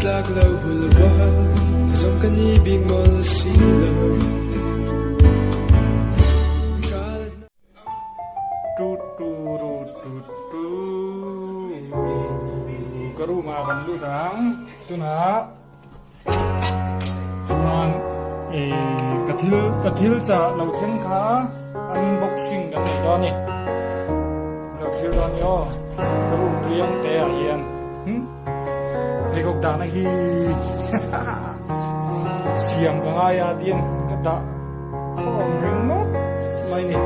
tlak lo hul rual zong ka ni bik mawl si lo. Tu tu ru tu tu ka room ah kan lut ang tunah chuan ka thil ka thil chah lo thleng kha unboxing kan nei dawn a ni lo thlir dawn a ni aw ka room riang te ah hian pheikhawk dahna hi siam ka ngai a tiin ka dah khawm ringawt mai a ni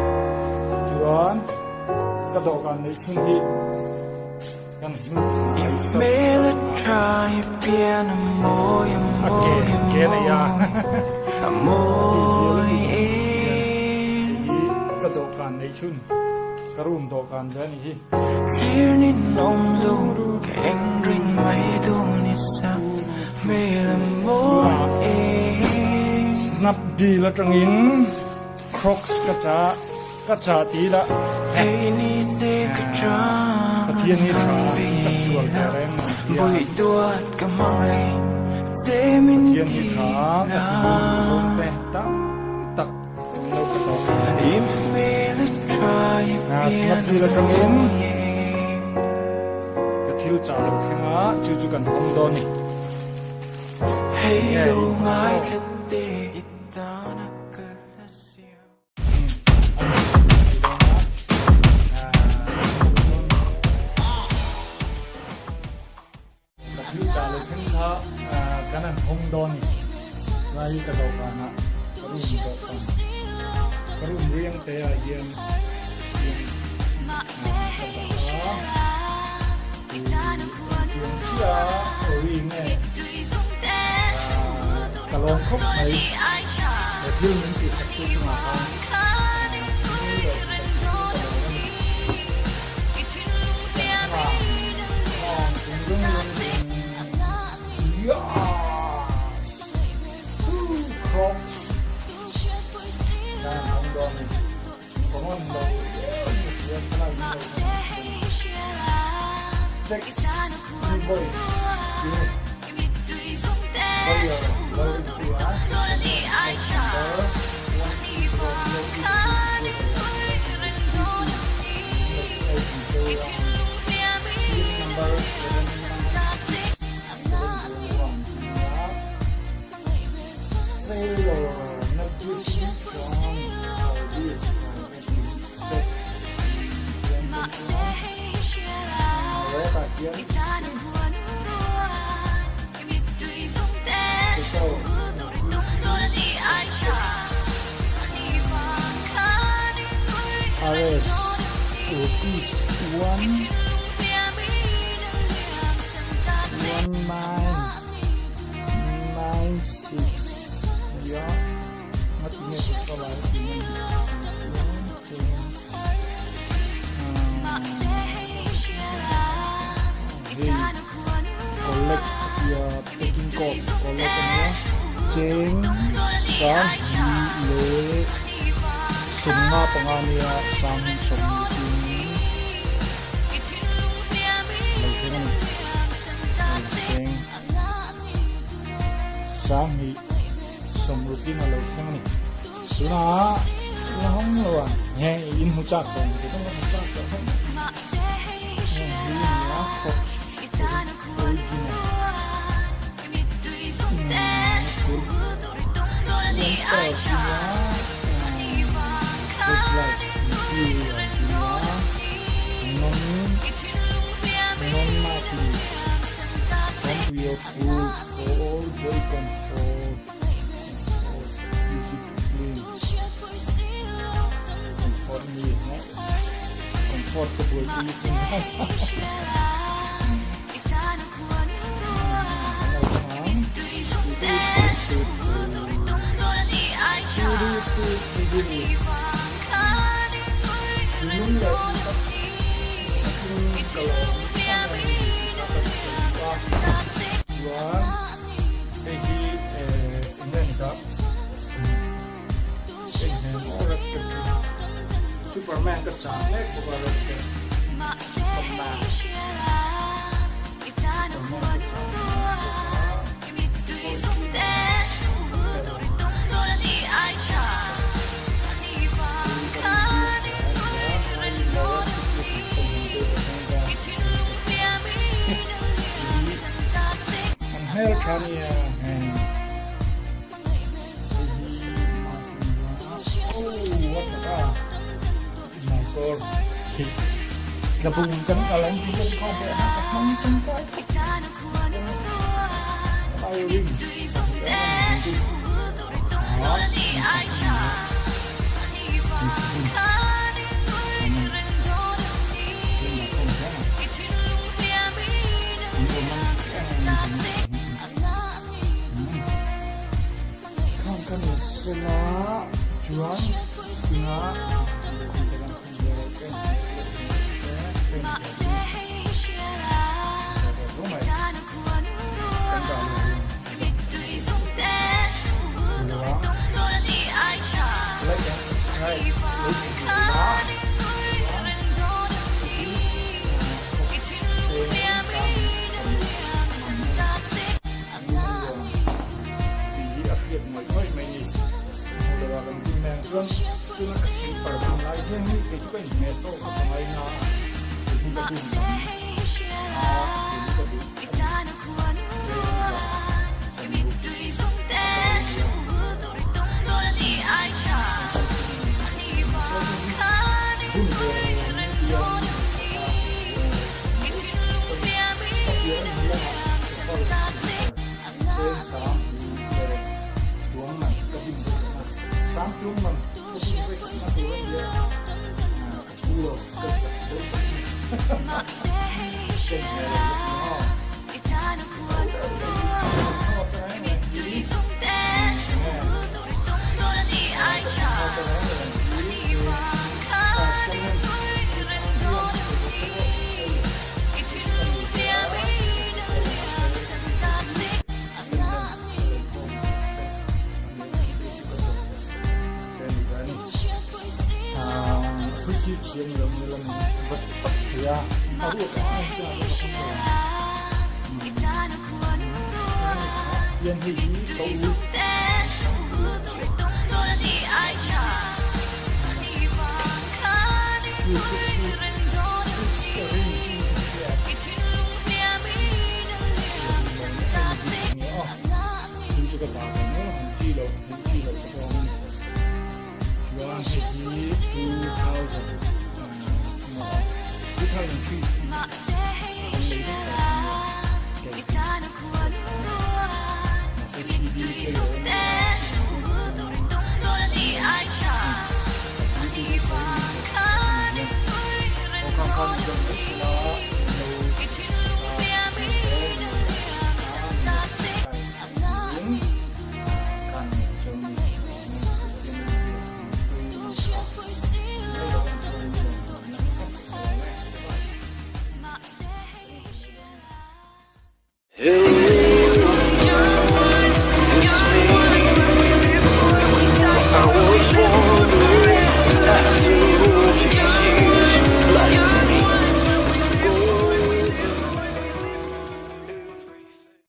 chuan ka dawhkan neih chhun hi kan hmuh mai sawt sawt a a ke ke nei a a ti zel a ti hei hi ka dawhkan neih chhun ka room dawhkan ve a ni hi. Snapdeal atangin Crocs ka chah ka chah ti ila Pathian hi tha ka sual ve reng ang tia Pathian hi tha ka ti zawng te tam tak an lo ka tawk Snapdeal atangin ka thil chah lo thleng a chu chu kan hawng dawn a ni. Ka thil chah lo thleng kha kan han hawng dawn a ni. Lai ka dawhkan ah ka room dawhkan ka room riang te ah hian ka dah a. Tiang chiah a ri nge ka lawm khawp mai. He thil min tihsak tu chungah khan ka lawm a ni. RS rupees 1 1 9 9 6 ya ngatinge ka lai hei collect tia packing code collect ania cheng sang hnih leh sawmnga panga nia sang sawmhnih tin lo thleng a ni cheng sang hnih sawmruk in a lo thleng a ni tunah la hawng lo a he in hmu chak tawh ang tih hmu chak tawh hawng heng hi nia crocs original Flashlight interior nia non non mati from your food for all day comfort easy to clean comfort mi he comfort ka buai pui sin Chuan hei hi eng nge ni ta hei hian red cap hi Superman ka chah mek bawk a red cap Superman Superman ka chah mek bawk a. tha nia hei oh what the my god tlabung kan kal ang tih kan khawm pawh ka hmang tangkai Like and subscribe. Tih hi a hriat ngawih ngawih mai ni. Hmu lo a kan tum nen chuan tuna ka slipper hman lai hian hi kei chu ka inhmeh tawk a ka ngaina a, kei hi ka bum lam a kei hi ka duh a ni. Bun ve lo ang hian a piah lamah chapal slipper tlem sang hnih leh chuang man ka bun vek a, sang chuang man ka bun vek na tur a nia ka phu lo ka zak deuh bawk a ni. Ka inhmeh lo bawk maw? Chuan hei hi 2003 a kan lei vek tawh a nia kei mahse CD player a nia aw kha khan min rawn mai sela lo khan Hey, it's me.